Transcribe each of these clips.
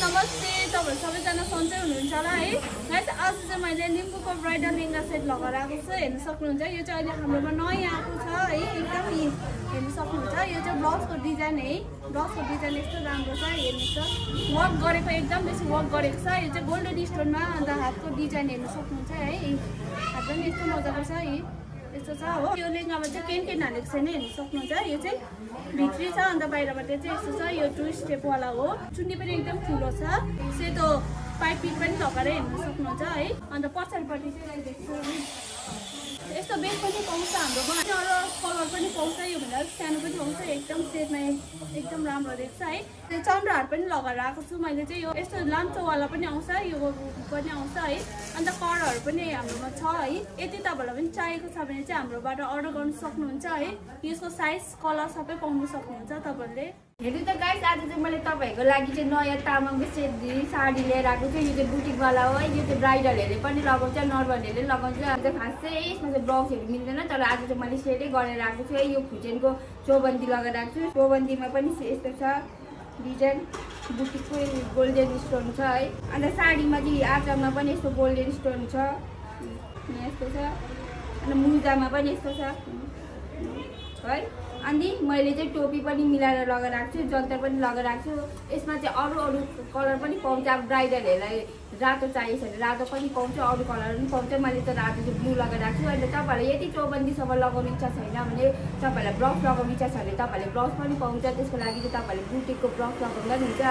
नमस्ते तपाईहरु सबैजना सन्चै हुनुहुन्छ होला है गाइस आज चाहिँ मैले लिम्बूको ब्राइडल लेहेंगा सेट लगाएर आएको छु हेर्न सक्नुहुन्छ यो चाहिँ अहिले हाम्रोमा नयाँ आएको छ है एकदम हेर्न सक्नुहुन्छ यो चाहिँ ब्लाउजको डिजाइन है ब्लाउजको डिजाइन यस्तो राम्रो छ हेर्नुस् वर्क गरेको एकदम बेसी वर्क गरेको छ यो चाहिँ गोल्डन स्टोनमा अन्त हातको डिजाइन हेर्न सक्नुहुन्छ है हात पनि यस्तो मजाको छ है यस्तो छ हो यो लेहेंगामा चाहिँ केन हालेको छैन हेर्न सक्नुहुन्छ यो चाहिँ भित्री छ अन्त बाहिरबाट चाहिँ यस्तो छ यो 2 स्टेप वाला हो चुन्नी पनि एकदम ठुलो छ सेतो पाइपिङ पनि लगाएर हेर्न सक्नुहुन्छ है अन्त पछाडिपट्टि चाहिँ देख्छु यस्तो बेस पनि पाउँछ हाम्रोमा अरू कलर पनि पाउँछ यो भन्दा सानो पनि पाउँछ एकदम सेटमा एकदम राम्रो देख्छ है त्यो चन्द्रहार पनि लगाएर आएको छु मैले चाहिँ यो यस्तो लाम्चोवाला पनि आउँछ यो पनि आउँछ है अन्त कलरहरू पनि हाम्रोमा छ है यदि तपाईँलाई पनि चाहिएको छ भने चाहिँ हाम्रोबाट अर्डर गर्न सक्नुहुन्छ है यसको साइज कलर सबै पाउन सक्नुहुन्छ तपाईँहरूले हेर्नु त गाइस आज चाहिँ मैले तपाईहरुको लागि चाहिँ नयाँ तामाङको सेट साडी लिएर आएको छु यो चाहिँ बुटिकवाला हो यो चाहिँ ब्राइडलहरूले पनि लगाउँछ नर्मलहरूले लगाउँछ अन्त खास चाहिँ यसमा चाहिँ ब्लाउजहरू मिल्दैन तर आज चाहिँ मैले सेटै गरेर आएको छु है यो फुटेनको चौबन्दी लगाएर आएको छु चौबन्दीमा पनि यस्तो छ डिजाइन बुटिकको गोल्डन स्टोन छ है अन्त साडीमा चाहिँ आँचलमा पनि यस्तो गोल्डन स्टोन छ यस्तो छ अन्त मुजामा पनि यस्तो छ है अनि मैले चाहिँ टोपी पनि मिलाएर लगाएर आएको छु जन्तर पनि लगाएर आएको छु यसमा चाहिँ अरू कलर पनि पाउँछ अब ब्राइडलहरूलाई रातो चाहिएको छ भने रातो पनि पाउँछ अरू कलर पनि पाउँछ मैले त रातो चाहिँ ब्लू लगाएर आएको छु अन्त तपाईँहरूलाई यदि चौबन्दीसम्म लगाउने इच्छा छैन भने तपाईँहरूलाई ब्लाउज लगाउने इच्छा छ भने तपाईँहरूले ब्लाउज पनि पाउँछ त्यसको लागि चाहिँ तपाईँहरूले बुटिकको ब्लाउज लगाउँदा पनि हुन्छ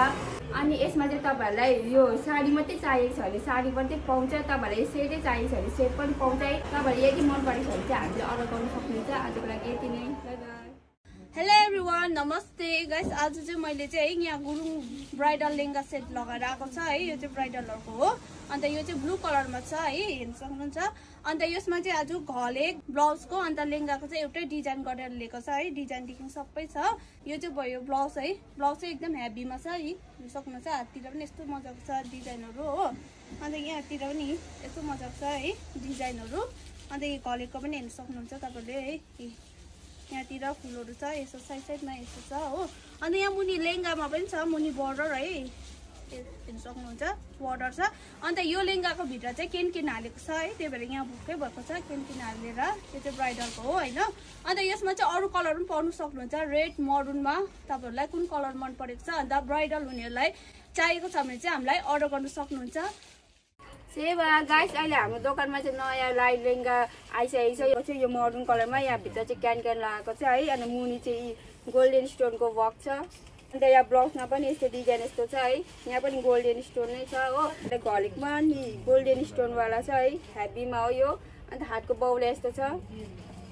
अनि यसमा चाहिँ तपाईँहरूलाई यो साडी मात्रै चाहिएको छ भने साडी मात्रै पाउँछ तपाईँहरूलाई सेटै चाहिएको छ भने सेट पनि पाउँछ है तपाईँहरूले यदि मन परेको छ भने चाहिँ हामीले अर्डर गर्न सक्नुहुन्छ आजको लागि यति नै बाइ बाइ हेलो एभ्रिवान नमस्ते गाइस आज चाहिँ मैले चाहिँ यहाँ गुरुङ ब्राइडल लेहेंगा सेट लगाएर आएको छ है यो चाहिँ ब्राइडलहरूको हो अन्त यो चाहिँ ब्लू कलरमा छ है हेर्न सक्नुहुन्छ अन्त यसमा चाहिँ आज घले ब्लाउजको अन्त लेहेंगाको चाहिँ एउटै डिजाइन गरेर लिएको छ है डिजाइनदेखि सबै छ यो चाहिँ भयो ब्लाउज है ब्लाउज चाहिँ एकदम हेभीमा छ है हेर्न सक्नुहुन्छ हाततिर पनि यस्तो मजाको छ डिजाइनहरू हो अन्त यहाँतिर पनि यस्तो मजाको छ है डिजाइनहरू अन्त यो घलेको पनि हेर्न सक्नुहुन्छ तपाईँले है यहाँतिर फुलहरू छ यसो साइड साइडमा यस्तो छ हो अनि यहाँ मुनि लेहेंगामा पनि छ मुनि बर्डर है हेर्न सक्नुहुन्छ बर्डर छ अन्त यो लेहेंगाको भित्र चाहिँ केन हालेको छ है त्यही भएर यहाँ भुक्कै भएको छ केन हालेर यो चाहिँ ब्राइडलको हो होइन अन्त यसमा चाहिँ अरू कलर पनि पाउनु सक्नुहुन्छ रेड मरुनमा तपाईँहरूलाई कुन कलर मन परेको छ अन्त ब्राइडल हुनेहरूलाई चाहिएको छ भने चाहिँ हामीलाई अर्डर गर्न सक्नुहुन्छ सेवा गाइस अहिले हाम्रो दोकानमा चाहिँ नयाँ लाइट लेहेंगा आइसकेको छ यो चाहिँ यो मरुन कलरमा यहाँभित्र चाहिँ क्यान लगाएको छ है अनि मुनि चाहिँ गोल्डन स्टोनको वर्क छ अन्त यहाँ ब्लाउजमा पनि यस्तो डिजाइन यस्तो छ है यहाँ पनि गोल्डन स्टोन नै छ हो अन्त घलेकमा नि गोल्डन स्टोनवाला छ है हेभीमा हो यो अन्त हातको बाउला यस्तो छ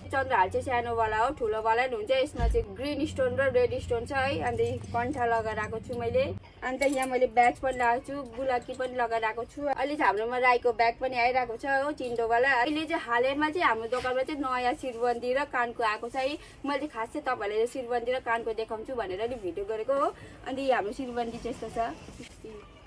चन्द्रहार चाहिँ सानोवाला हो ठुलोवाला नि हुन्छ यसमा चाहिँ ग्रिन स्टोन र रेड स्टोन छ है अन्त कन्ठा लगाएर आएको छु मैले अन्त यहाँ मैले ब्याग पनि लगाएको छु गुलाकी पनि लगाएर आएको छु अहिले चाहिँ हाम्रोमा राईको ब्याग पनि आइरहेको छ हो चिन्डोवाला अहिले चाहिँ हालैमा चाहिँ हाम्रो दोकानमा चाहिँ नयाँ शिरबन्दी र कानको आएको छ है मैले खास चाहिँ तपाईँहरूलाई शिरबन्दी र कानको देखाउँछु भनेर नि भिडियो गरेको हो अनि हाम्रो शिरबन्दी चाहिँ यस्तो छ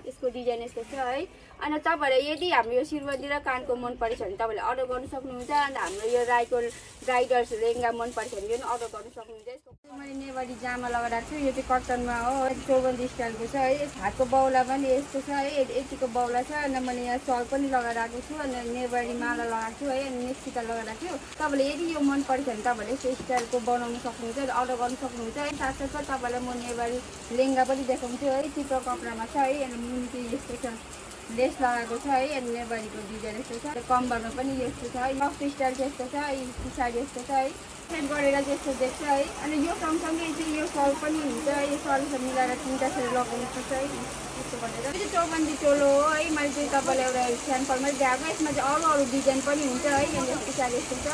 यसको डिजाइन यस्तो छ है अनि तपाईँहरूलाई यदि हाम्रो यो शिरबन्दी र कानको मन परेछ भने तपाईँले अर्डर गर्न सक्नुहुन्छ अन्त हाम्रो यो राईको ब्राइडल्स लेहेंगा मन परेछ भने पनि अर्डर गर्न सक्नुहुन्छ यसको मैले नेवारी जामा लगाएर आएको छु यो चाहिँ कटनमा हो चौबन्दी स्टाइलको छ है हातको बाउला पनि यस्तो छ है यतिको बाउला छ अन्त मैले यहाँ सल पनि लगाएर आएको छु अनि नेवारी माला लगाएको छु है अनि नेक्सिका लगाएर आएको छु तपाईँले यदि यो मन परेछ भने तपाईँले यस्तो स्टाइलको बनाउन सक्नुहुन्छ अर्डर गर्न सक्नुहुन्छ है साथसाथै तपाईँलाई म नेवारी लेहेंगा पनि देखाउँछु है चिप्लो कपडामा छ है अनि मुनि चाहिँ यस्तो छ लेस लगाएको छ है अनि नेवारीको डिजाइन यस्तो छ कम्बरमा पनि यस्तो छ है मफ्ट स्टाइल चाहिँ यस्तो छ है पछाडि यस्तो छ है सेट गरेर चाहिँ यस्तो देख्छ है अनि यो सँगसँगै चाहिँ यो सल पनि हुन्छ यो सलसँग मिलाएर तिनवटा सेट लगाउनु पर्छ है यस्तो भनेर यो चाहिँ चौबन्दी चोलो हो है मैले चाहिँ तपाईँलाई एउटा स्याम्पलमै दिएको यसमा चाहिँ अरू डिजाइन पनि हुन्छ है अनि पछाडि यस्तो छ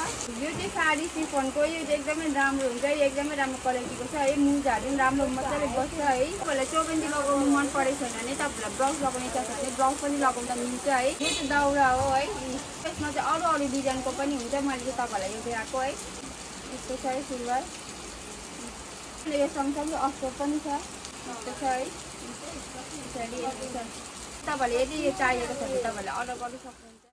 यो चाहिँ साडी सिफनको यो चाहिँ एकदमै राम्रो हुन्छ है एकदमै राम्रो क्वालिटीको छ है मुजाहरू पनि राम्रो मजाले बस्छ है तपाईँलाई चौबन्दी लगाउनु मन परेको छैन भने तपाईँलाई ब्लाउज लगाउने इच्छा छ भने ब्लाउज पनि लगाउँदा मिल्छ है यो चाहिँ दाउरा हो है यसमा चाहिँ अरू डिजाइनको पनि हुन्छ मैले चाहिँ तपाईँलाई यो दिएको है यस्तो छ है सिल्भर यो सँगसँगै अस्तर पनि छ यस्तो छ है पछाडि यस्तो छ तपाईँहरूले यदि यो चाहिएको छ भने तपाईँहरूले अर्डर गर्नु सक्नुहुन्छ